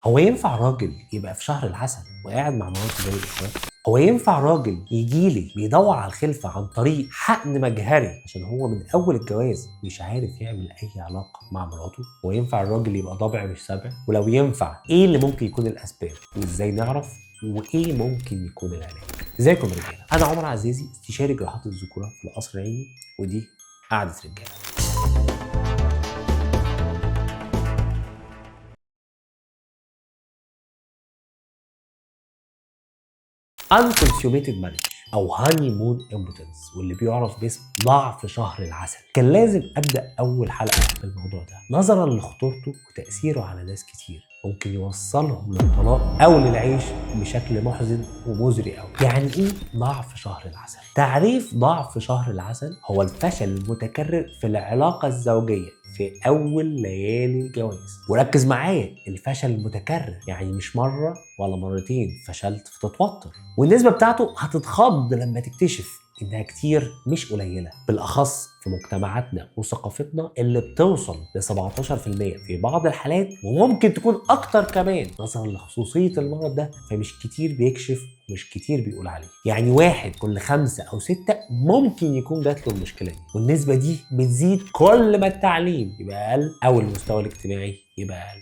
هو ينفع راجل يبقى في شهر العسل وقاعد مع مراته زي الاخوات؟ هو ينفع راجل يجيلي بيدور على الخلفة عن طريق حقن مجهري عشان هو من اول الجواز مش عارف يعمل اي علاقة مع مراته؟ هو ينفع الراجل يبقى ضبع مش سبع؟ ولو ينفع ايه اللي ممكن يكون الاسباب وازاي نعرف وايه ممكن يكون العلاج؟ ازيكم يا رجاله، انا عمر عزيزي استشاري جراحات الذكورة في القصر العيني، ودي قعدة رجاله. Unconsummated marriage او honeymoon impotence واللي بيعرف باسم ضعف شهر العسل. كان لازم ابدا اول حلقة بالموضوع ده نظرا لخطورته وتاثيره على ناس كتير، ممكن يوصلهم للطلاق او للعيش بشكل محزن ومزري قوي. يعني ايه ضعف شهر العسل؟ تعريف ضعف شهر العسل هو الفشل المتكرر في العلاقة الزوجية في اول ليالي الجواز. وركز معايا، الفشل المتكرر يعني مش مرة ولا مرتين فشلت فتتوتر، والنسبه بتاعته هتتخض لما تكتشف انها كتير مش قليله، بالاخص في مجتمعاتنا وثقافتنا اللي بتوصل ل 17% في بعض الحالات، وممكن تكون اكتر كمان نظرا لخصوصيه المرض ده، فمش كتير بيكشف ومش كتير بيقول عليه. يعني 1 كل 5 أو 6 ممكن يكون جات له المشكلة دي، والنسبه دي بتزيد كل ما التعليم يبقى اقل او المستوى الاجتماعي يبقى اقل.